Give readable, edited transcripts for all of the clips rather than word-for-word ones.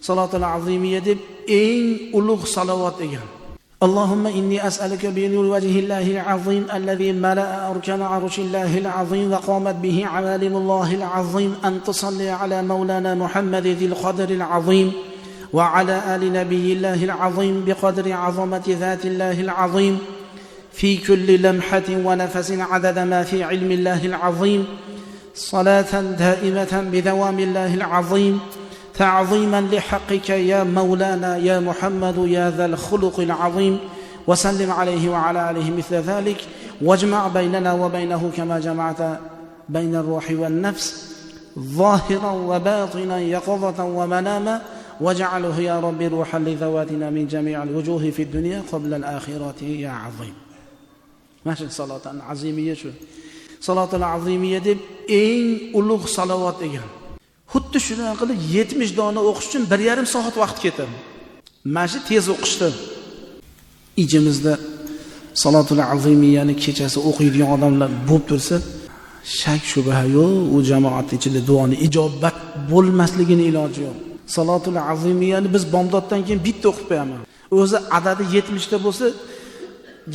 Salotul azimiyya deb eng ulug' salovat degan. Allohumma inni as'aluka bi nuri wajhillahil azim allazi mala'a arkana arshillahil azim va qamat bihi awalimullahil azim an tusalli ala maulana Muhammad zil qadril azim va ala ali nabiyillahil azim bi qadri azamati zatillahil azim fi kulli lamhatin va nafasin adada ma fi ilmillahil azim salatan daimatan bi dawamillahil azim تعظيما لحقك يا مولانا يا محمد يا ذا الخلق العظيم وسلم عليه وعلى آله مثل ذلك واجمع بيننا وبينه كما جمعت بين الروح والنفس ظاهرا وباطنا يقظة ومناما واجعله يا رب روحا لذواتنا من جميع الوجوه في الدنيا قبل الآخرة يا عظيم. ماشي صلاة عظيمية شو صلاة العظيمية deb eng ulug' salovat degan. Xuddi shunday qilib 70 dona o'qish uchun 1,5 soat vaqt ketadi. Mana shu tez o'qishdi. Ichimizda Salotul azimiyani kechasi o'qiydigan odamlar bo'lib tursa, shak shubha yo'q, u jamoat ichida duoni ijobat bo'lmasligini iloji yo'q. Salotul azimiyani biz bomdoddan keyin bitta o'qib qo'yaman. O'zi adadi 70 ta bo'lsa,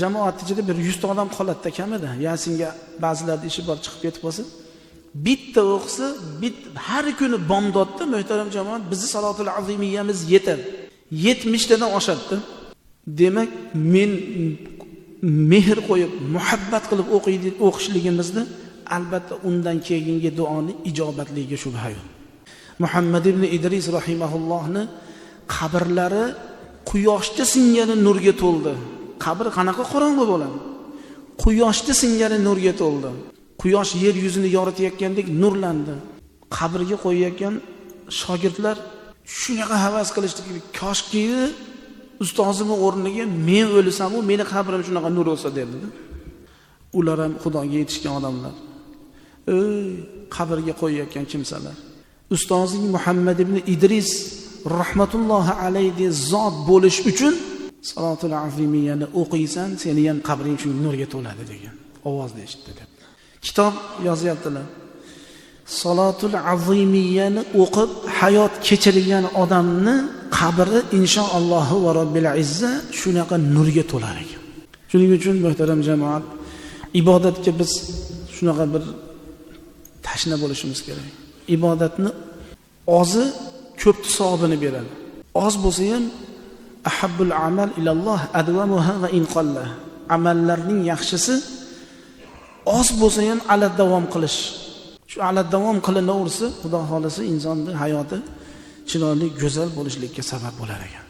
jamoat ichida bir 100 ta odam qoladida kamida. Yasinga ba'zilarda ishi bor chiqib ketib qolsa, bitta o'qisa, har kuni bomdodda muhtaram jamoat bizni salotul azimiyamiz yetadi. 70 tadan oshadi. Demak, men mehr qo'yib, muhabbat qilib o'qishligimizni albatta undan keyingi duoni ijobatligiga shubha yo'q. Muhammad ibn Idris rahimahullohni qabrlari quyoshda singari nurga to'ldi. Qabr qanaqa qorong'u bo'ladi? Quyoshda singari nurga to'ldi. Quyosh yer yuzini yoritayotgandek nurlandi. Qabrga qo'yayotgan shogirdlar shunaqa havas qilishdiki, koshki ustozimning o'rniga men o'lsam, u meni qabrim shunaqa nur bo'lsa derdi. Ular ham Xudoga yetishgan odamlar. Ey, qabrga qo'yayotgan kimsalar. Ustozing Muhammad ibn Idris rahmatullohi alayhi zot bo'lish uchun salotul azimiyani o'qiysan, seni ham qabring shu nurga to'ladi degan ovozni eshitdi deb. Kitob yozyaptilar. Salotul azimiyani o'qib hayot kechirgan odamni qabri inshaallohu va robbil izza shunaqa nurga to'lar ekan. Shuning uchun muhtaram jamoat, ibodatga biz shunaqa bir tashna bo'lishimiz kerak. Ibodatni ozi ko'p savobini beradi. Oz bo'lsa ham ahabbul amal ilalloh adwamuha va in qalla. Amallarning yaxshisi oz bo'lsa ham ala davom qilish. Shu ala davom qilinaversa, Xudo xolasa insonning hayoti chiroyli, go'zal bo'lishlikka sabab bo'lar ekan.